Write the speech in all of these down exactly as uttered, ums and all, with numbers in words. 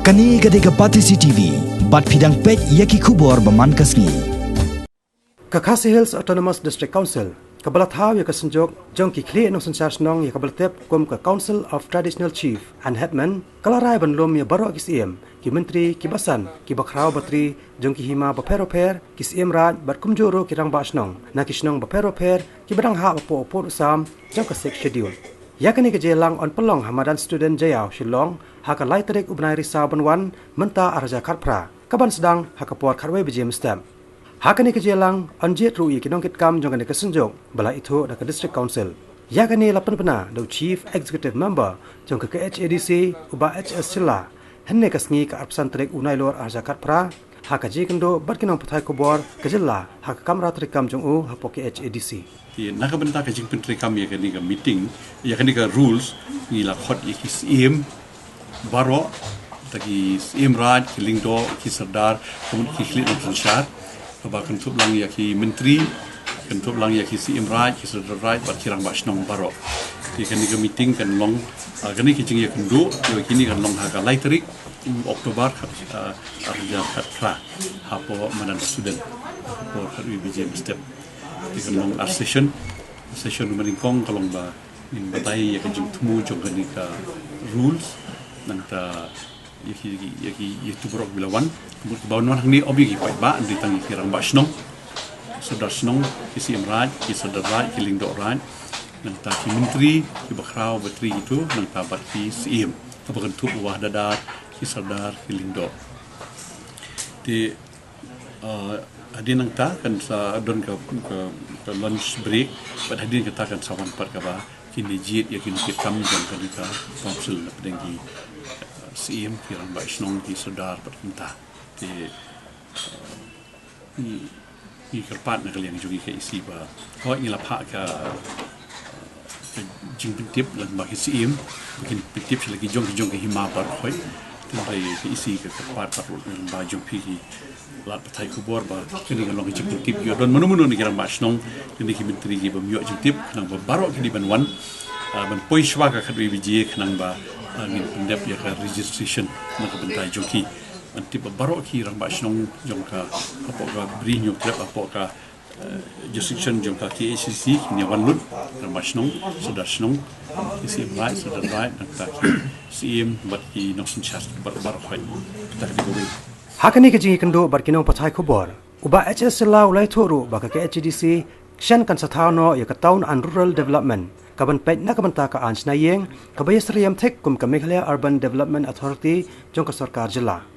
Kane ka dei ka Batesi T V, bad phi dang peit ïa ki khubor ba man ka sngi. Ka Khasi Hills Autonomous District Council, kaba la thaw ïa ka synjuk jong ki khlieh nongsynshar shnong ïa kaba la tip kum ka Council of Traditional Chief and Headman, ka la rai ban lum ïa baroh ki syiem, ki myntri, ki basan, ki bakhraw batri jong ki hima bapher bapher, ki syiem raid bad kumjuh ruh ki rangbah shnong na ki shnong bapher bapher kiba dang hap hapoh u pud u sam jong ka Sixth Schedule. Ïa kane ka jingïalang yn pynlong ha madan Student Jaïaw, Shillong, ha ka lai tarik u bnai Risaw ban wan, mynta ar hajar khatphra, kaban sdang ha ka por khatwei baje mynstep. Ha kane ka jingïalang yn jied ruh ïa ki nongkitkam jong kane ka synjuk ba la ithuh da ka District Council. Ïa kane la pynbna da u Chief Executive Member jong ka K H A D C, u Bah H S Shylla, hynne ka sngi ka arphew san tarik u Nailur ar hajar khatphra, ha ka jingïakynduh bad ki nongpathai khubor ka jylla ha ka kamra treikam jong u hapoh K H A D C. Ïa, na ka bynta ka jingpyntreikam ïa kane ka meeting, ïa kane ka rules, ngi la khot ïa ki syiem baroh, ta ki syiem raid, ki lyngdoh, ki sordar, kumta ki khlieh nongsynshar, kaba kynthup lang ïa ki myntri, kynthup lang ïa ki syiem raid, ki sordar raid, bad ki rangbah shnong baroh. Ïa kane ka meeting kan long, ah, kane ka jingïakynduh, ïa kane kan long ha ka lai tarik u October, khat, ah, ar hajar khatphra, hapoh madan Student, hapoh khatwei baje mynstep. Te kan long ar session, session ba nyngkong ka long ba ngin batai ïa ka jingthmu jong kane ka rules, nangta ïa ki, ïa ki, ïa tu baroh ba la wan, kumta ba wan hangne ym ïa ki paidbah, hynrei tang ïa ki rangbah shnong, sordar shnong, ki syiem raid, ki sordar raid, ki lyngdoh raid, nangta ki myntri, ki bakhraw batri kito, nangta bad ki syiem, kaba kynthup Bah Dadar, ki sordar, ki lyngdoh. Te, ah, hadien nangta kan sa don ka, ka, ka lunch break, bad hadien kata kan sa wan pat kaba kin ïa jied ïa ki nongkitkam jong kane ka council, na pdeng ki, ah, syiem, ki rangbah shnong, ki sordar, bad kumta. Te, ah, ngi, ngi kyrpad na ka liang jong ngi ka E C ba, hooid ngi la phah ka, ka jingpyntip lyngba ki syiem, ba kin pyntip sha la ki jong ki jong ki hima baroh hooid. Te hynrei ka E C ka kyrpad pat ruh lyngba jong phi ki lad pathai khubor ba kane kan long ka jingpyntip ïoh don mano mano na ki rangbah shnong, kine ki myntri ki bym ïoh jingtip, khnang ba baroh ki dei ban wan, ah, ban poi shwa ka khatwei baje, khnang ba, ah, ngin pyndep ïa ka registration na ka bynta jong ki. Ban tip ba baroh ki rangbah shnong jong ka, hapoh ka Bri Hynñiewtrep, hapoh ka, eh, jurisdiction jong ka K H A D C, kin ïa wan lut, rangbah shnong, sordar shnong, ki syiem raid, sordar raid, nangta ki syiem bad ki nongsynshar baroh baroh hooid. Kata ka dei kawei. Ha kane ka jingïakynduh bad ki nongpathai khubor, u Bah H S Shylla u la ïathuh ruh ba ka K H A D C shen kan sa thaw noh ïa ka Town and Rural Development, kaban peit na ka bynta ka aiñ shna ïing, kaba ïasyriem thik kum ka Meghalaya Urban Development Authority jong ka sorkar jylla.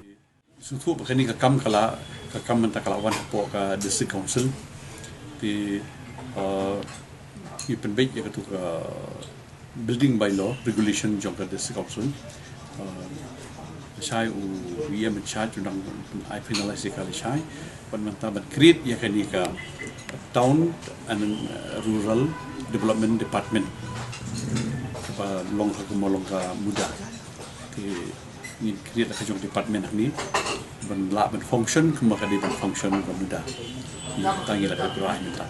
Sngewthuh ba kane ka kam ka la, ka kam mynta ka la wan hapoh ka District Council. Te, uh, ngi pynbeit ïa katu ka building bylaw regulation jong ka District Council. Uh, lashai u E M in charge u dang ai finalize ïa ka lashai. Bad mynta ban create ïa kane ka Town and, uh, Rural Development Department, kaba long ha ka, mo long ka MUDA. Te ngin create la ka jong department hangne ban lah ban function kumba ka dei ban function ka MUDA. Ngi tang ïa la ka rai mynta.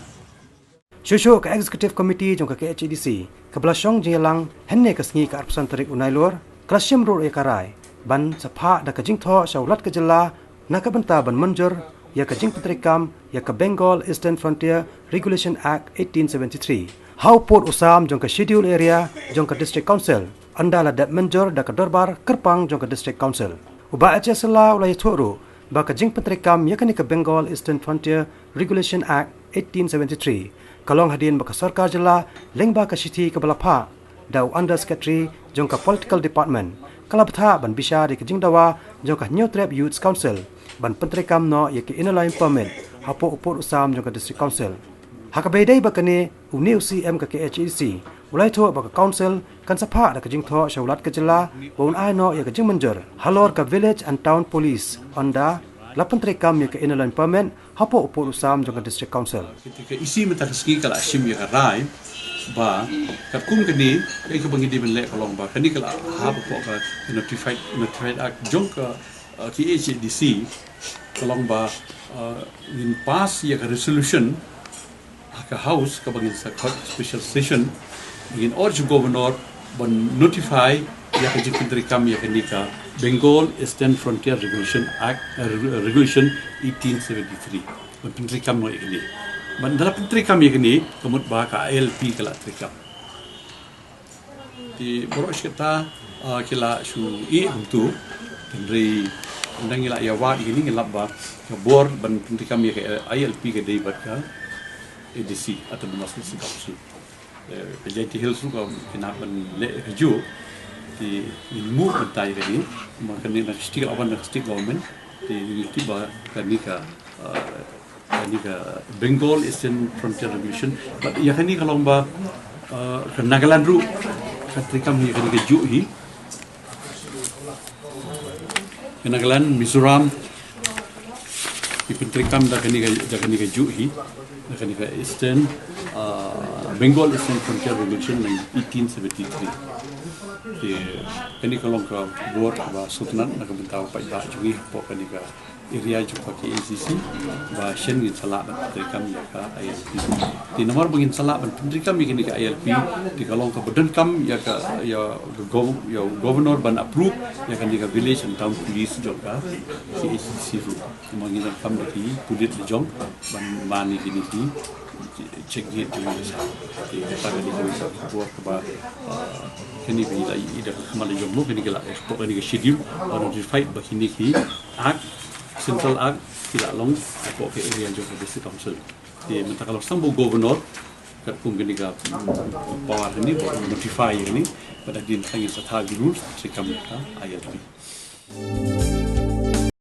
Shuh shuh ka Executive Committee jong ka K H A D C, kaba la shong jingïalang hynne ka sngi ka arphew san tarik u Nailur, ka la shim ruh ïa ka rai ban sa phah da ka jingthoh sha u Lat ka jylla na ka bynta ban mynjur ïa ka jingpyntreikam ïa ka Bengal Eastern Frontier Regulation Act eighteen seventy-three ha u pud u sam jong ka Schedule Area jong ka District Council, ynda la dep mynjur da ka dorbar kyrpang jong ka District Council. U Bah H S Shylla u la ïathuh ruh ba ka jingpyntreikam ïa kane ka Bengal Eastern Frontier Regulation Act eighteen seventy-three ka long hadien ba ka sorkar jylla lyngba ka shithi kaba la phah da u Under Secretary jong ka Political Department, ka la bthah ban bishar ïa ka jingdawa jong ka Hynñiewtrep Youths Council ban pyntreikam noh ïa ka Inner Line Permit hapoh u pud u sam jong ka District Council. Ha kaba ïadei bad kane, une u C M ka K H A D C u la ïathuh ba ka Council kan sa phah da ka jingthoh sha u Lat ka jylla ba un ai noh ïa ka jingmynjur halor ka Village and Town Police, ynda la pyntreikam ïa ka Inner Line Permit hapoh u pud u sam jong ka District Council. Kata ka E C mynta ka sngi ka la shim ïa ka rai ba katkum kane, kaei kaba ngi dei ban leh ka long ba kane ka la hap hapoh ka Notified, Notified Act jong ka, uh, K H A D C, ka long ba, uh, ngin pass ïa ka resolution ha ka House kaba ngin sa khot special session, ngin urge Governor ban notify ïa ka jingpyntreikam ïa kane ka Bengal Eastern Frontier Regulation Act, eh, Regu-, Regulation eighteen seventy-three. Ban pyntreikam noh ïa kane. Ban da la pyntreikam ïa kane, ka mut ba ka I L P ka la treikam. Te baroh shi katta, ah, ki la shu ïeh kumta, hynrei ynda ngi la ïa wad ïa kane ngi lap ba ka bor ban pyntreikam ïa ka I L P ka dei bad ka A D C, Autonomous District Council. Eh, ka Jaintia Hills ruh ka kynhap ban leh kajuh. Te ngin move mynta ïa kane, ma kane na ka state, aban na ka state government. Te ngi tip ba kane ka, ah, kane ka Bengal Eastern Frontier Regulation. Bad ïa kane ka long ba, ah, ka Nagaland ruh ka treikam ïa kane kajuh hi. Ka Nagaland, Mizoram, ki pyntreikam da kane ka, da kane kajuh hi, da kane ka Eastern, ah, Bengal Eastern Frontier Regulation eighteen seventy-three. Te kane ka long ka bor kaba sngewtynnat na ka bynta u paidbah jong ngi hapoh kane ka area jong ka K H A D C, ba shen ngin sa lah ban pyntreikam ïa ka I L P. Te namar ba ngin sa lah ban pyntreikam ïa kane ka I L P, te ka long kaba donkam ïa ka, ïa ka gov-, ïa u governor ban approve ïa kane ka village and town police jong ka K H A D C ruh. Namar ngin donkam da ki pulit la jong ban man ïa kine ki check gate jong ngi sa. Te kata ka dei ka bor kaba, ah, kane ba i la i da ka khmat la jong mo, kane ka la hapoh kane ka schedule, ba notified ba kine ki act, central act, ki la long hapoh ka area jong ka district council. Te mynta ka long tang ba u governor katkum kane ka, mm, power kane ba notify kane, bad hadien kata ngin sa thaw ki rules treikam ka I L P.